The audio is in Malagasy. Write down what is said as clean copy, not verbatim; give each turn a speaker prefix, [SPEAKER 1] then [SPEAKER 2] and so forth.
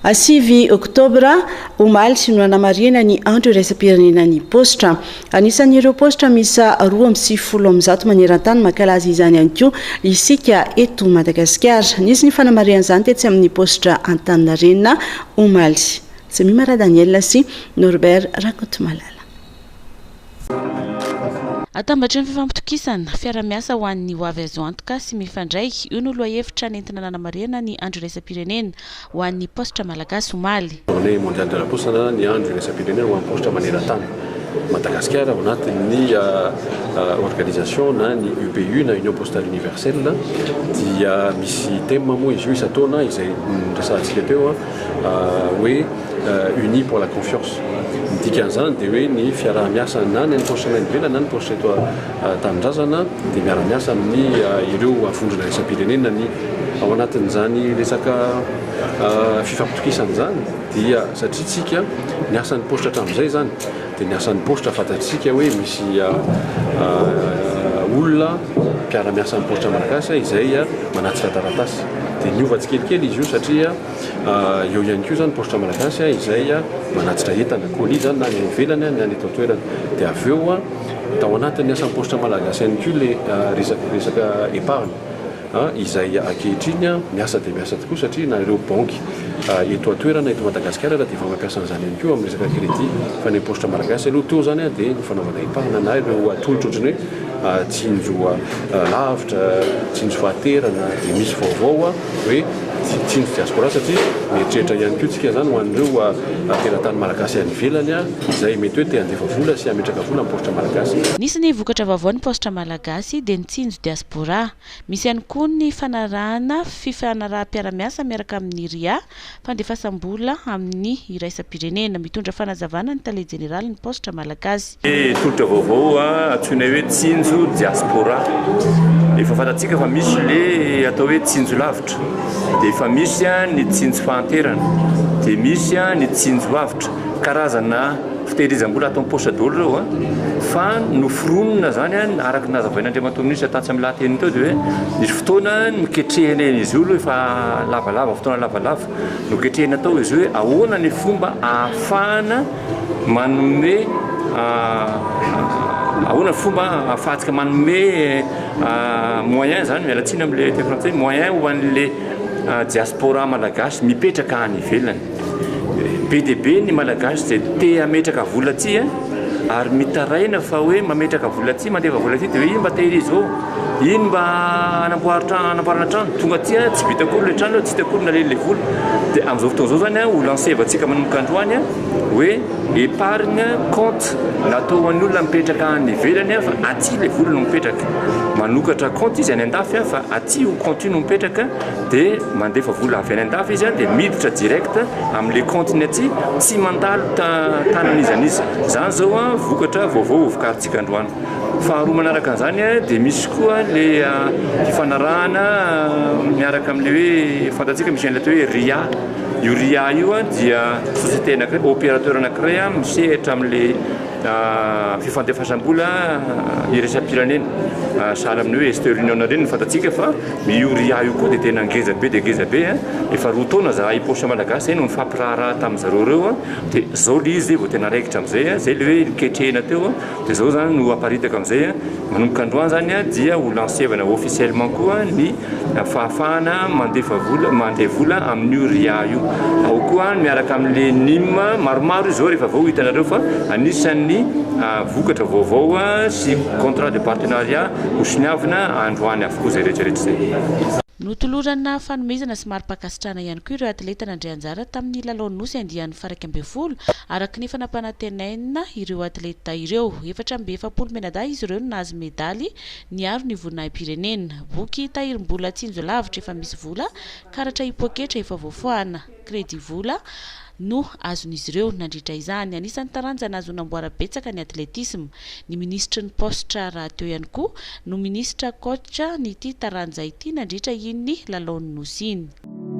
[SPEAKER 1] 9 oktobra, omaly, no nanamarihana ny Andro iraisam-pirenenan'ny paositra. Anisan'ireo paositra miisa 192 maneran-tany mankalaza izany ihany koa isika eto Madagasikara. Nisy ny fanamarihana izany tetsy amin'ny paositra Antaninarenina omaly. Jemima Radaniel sy Norbert Rakotomalala.
[SPEAKER 2] Atambatry ny fifampitokisana, fiara-miasa ho an'ny ho avy azo antoka sy mifandray, io no lohahevitra nentina nanamarihana ny Andro iraisam-pirenena ho an'ny paositra malagasy omaly.
[SPEAKER 3] Journée mondiale de la poste na ny Andro iraisam-pirenena ho an'ny paositra maneran-tany. Madagasikara ao anatin'ny organisation na ny UPU na Union Postale Universelle dia misy thème moa izy io isan-taona izay noresahantsika teo hoe Unis pour la confiance. Ny dikan'izany dia hoe ny fiaraha-miasa na ny an'ny paositra any ivelany na ny paositra eto an-tanindrazana dia miara-miasa amin'ny ireo vondrona iraisam-pirenena ny ao anatin'izany resaka fifampitokisana izany dia satria tsika ny asan'ny paositra hatramin'izay izany dia ny asan'ny paositra fantatsika hoe misy olona mpiara-miasa amin'ny paositra malagasy izay manatitra taratasy dia niova tsikelikely izy io satria Eo ihany koa izany paositra malagasy izay manatitra entana, colis izany na any ivelany na any eto an-toerana. Dia avy eo tao anatin'ny asan'ny paositra malagasy ihany koa ilay resaka épargne izay ankehitriny miasa dia miasa tokoa satria na ireo banky eto an-toerana eto Madagasikara ary dia efa mampiasa an'izany ihany koa amin'ny resaka crédit. Fa ny paositra malagasy aloha teo izany dia ny fanaovana épargne na ireo atolotra ohatran'ny hoe tsinjo lavitra, tsinjo fahaterana dia misy vaovao hoe Tsinjo diaspora satria mieritreritra ihany koa tsika izany ho an'ireo teratany malagasy any ivelany izay mety hoe te handefa vola sy hametraka vola amin'ny paositra malagasy.
[SPEAKER 2] Nisy ny vokatra vaovao ny paositra malagasy dia ny tsinjo diaspora. Misy ihany koa ny fanarahana fifanaraham-piaramiasa miaraka amin'ny ria, fandefasam-bola amin'ny iraisam-pirenena. Mitondra fanazavana ny tale jeneralin'ny paositra malagasy.
[SPEAKER 4] Tolotra vaovao antsoinay hoe Tsinjo Diaspora. Efa fantatsika fa misy le atao hoe tsinjo lavitra, dia efa misy ny tsinjo fahanterana, dia misy ny tsinjo avotra. Karazana fitehirizam-bola ato am-paositra daholo ireo fa noforonina izany araka ny nazavain'Andriamatoa Minisitra tatsy amin'ny lahateny teo dia hoe nisy fotoana noketrehina izy io aloha efa lavalava, fotoana lavalava noketrehina tao izy io hoe ahoana ny fomba ahafahana Manome ahoana ny fomba ahafahantsika manome moyen zany, miala tsiny amin'ilay teny frantsay, moyen ho an'le diaspora malagasy mipetraka any ivelany. Be dia be ny malagasy izay te hametraka vola aty ary mitaraina fa hoe mametraka vola aty, mandefa vola aty dia hoe iny mba tehirizo ao, iny mba hanamboaro trano, hanamboarana trano, tonga aty tsy vita akory ilay trano, tsy hita akory naleha ilay vola. Dia amin'izao fotoana izao zany ho lancer-vantsika manomboka androany hoe épargne compte natao ho an'ny olona mipetraka any ivelany fa aty ilay vola no mipetraka. Manokatra compte izy any andafy fa aty io compte io no mipetraka dia mandefa vola avy any andafy izy dia miditra direct amin'ilay compte-ny aty, tsy mandalo tanan'iza n'iza. Izany izao vokatra vaovao hovokarintsika androany. Faharoa manaraka an'izany dia misy koa ilay fifanarahana miaraka amin'ilay hoe fantatsika misy an'ilay atao hoe RIA. Io RIA io dia société anankiray, opérateur anankiray misehatra amin'ilay fifandefasam-bola iraisam-pirenena. Sahala amin'ny hoe Western Union ireny no fantatsika fa io RIA io koa dia tena ngeza be dia ngeza be. Efa 2 taona zahay Poste Malagasy izay no nifampiraharaha tamin'ny zareo ireo dia izao ilay izy vao tena raikitra amin'izay. Izay ilay hoe niketrehina teo dia izao izany no aparitaka amin'izay. Manomboka androany izany dia ho lancevana officiellement koa ny fahafahana mandefa vola, mandray vola amin'io ria io. Ao koa ny miaraka amin'le NIM, maromaro izy izao rehefa avy eo ho hitanareo fa anisan'ny vokatra vaovao sy contrat de partenariat ho soniavina androany avokoa izay rehetra rehetra izay.
[SPEAKER 2] Notolorana fanomezana sy mari-pankasitrahana ihany koa ireo atleta nandray anjara tamin'ny lalaon'ny Nosy andiany faha-11, araka ny efa nampanantenaina ireo atleta ireo. 44 mianadahy izy ireo no nahazo medaly niaro ny voninahi-pirenena. Boky tahirim-bola tsinjo lavitra efa misy vola, karatra hipoketra efa voafohana, crédit vola, no azon'izy ireo nandritra izany. Anisan'ny taranja nahazoana amboara betsaka ny atletisma. Ny minisitry ny paositra rahateo ihany koa no minisitra coach n'ity taranja ity nandritra iny lalaon'ny Nosy iny.